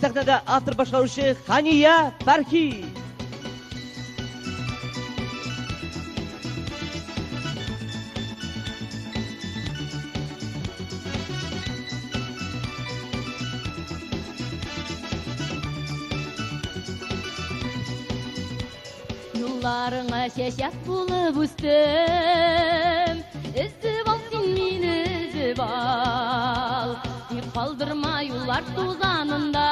Сәхнәдә автор башкаручы Хания Фәрхи. Юлларыңа чәчәк булып үстем. Өзеп ал син мине, өзеп ал. Тик калдырма юллар тузанында.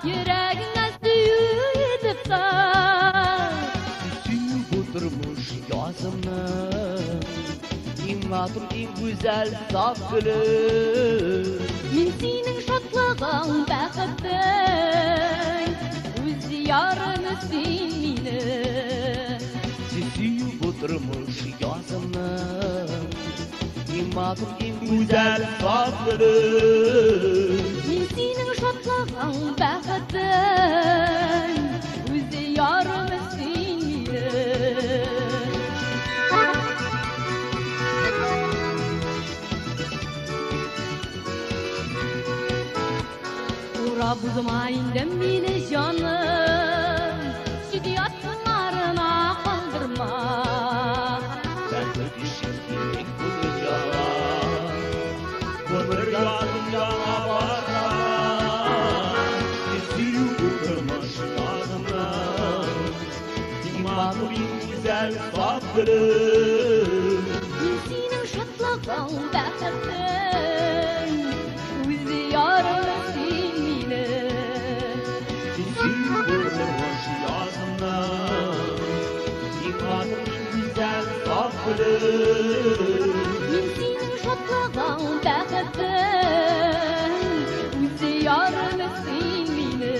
Йөрәгеңә сөю итеп сал. Сөю бу тормыш язымның иң матур, иң гүзәл саф гөле. Мин синең шатлыгың, бәхетең. Үз ярым син мине. Сөю бу тормыш язымның иң матур, иң гүзәл саф гөле. Мин синең шатлыгың, бәхетең. Үз ярым син мине. Урап узма инде мине, җаным. Чит ятларына калдырма. Бәхет өчен кирәк бу дөньяда. Гомер язын яңа башлана. Сөю бу тормыш язымның иң матур, иң гүзәл саф гөле. Мин синең шатлыгың, бәхетең. Үз ярым син мине. Сөю бу тормыш язымның иң матур, иң гүзәл саф гөле. Мин синең шатлыгың, бәхетең. Үз ярым син мине.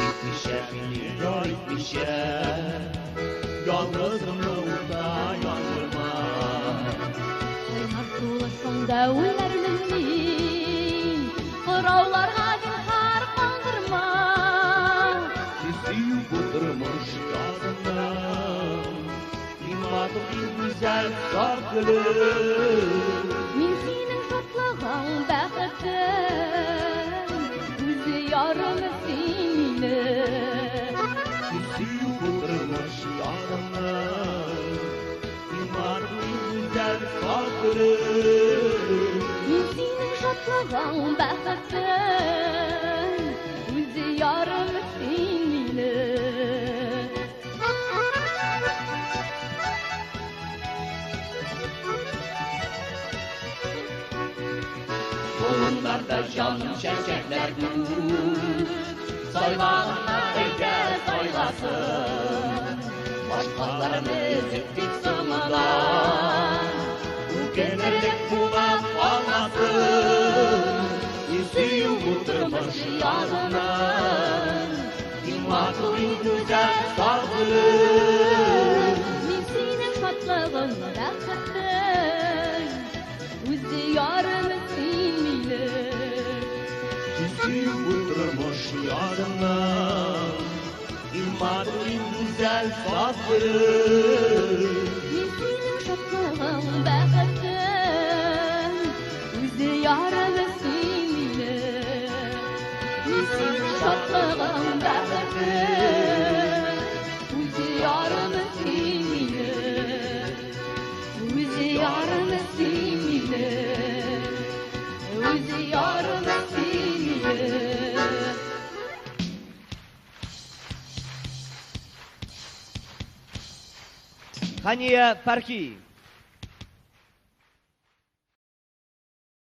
Җитмичә мине, яр итмичә, ялгызымны утта яндырма. Кайнар сулышыңда үләрмен мин. Кырауларга зинһар калдырма. Сөю бу тормыш язымның иң матур, иң гүзәл саф гөле. Мин синең шатлыгың, бәхетең. Үз ярым син мине. Сөю бу тормыш язымның иң матур, иң гүзәл саф гөле. Мин синең шатлыгың, бәхетең. Үз ярым син мине. Болыннарда җаным чәчәкләр күп, сайлаганнар әйдә сайласын. Башкаларны өзеп тик соңыннан, үкенерлек була калмасын. Сөю бу тормыш язымның иң матур, иң гүзәл саф гөле. Мин синең шатлыгың, бәхетең. Үз ярым син мине. Сөю бу тормыш язымның иң матур, иң гүзәл саф гөле. Мин синең шатлыгың, бәхетең. Үз ярым син мине. Мин синең шатлыгың, бәхетең. Үз ярым син мине. Үз ярым син мине. Үз ярым син мине. Хания Фәрхи.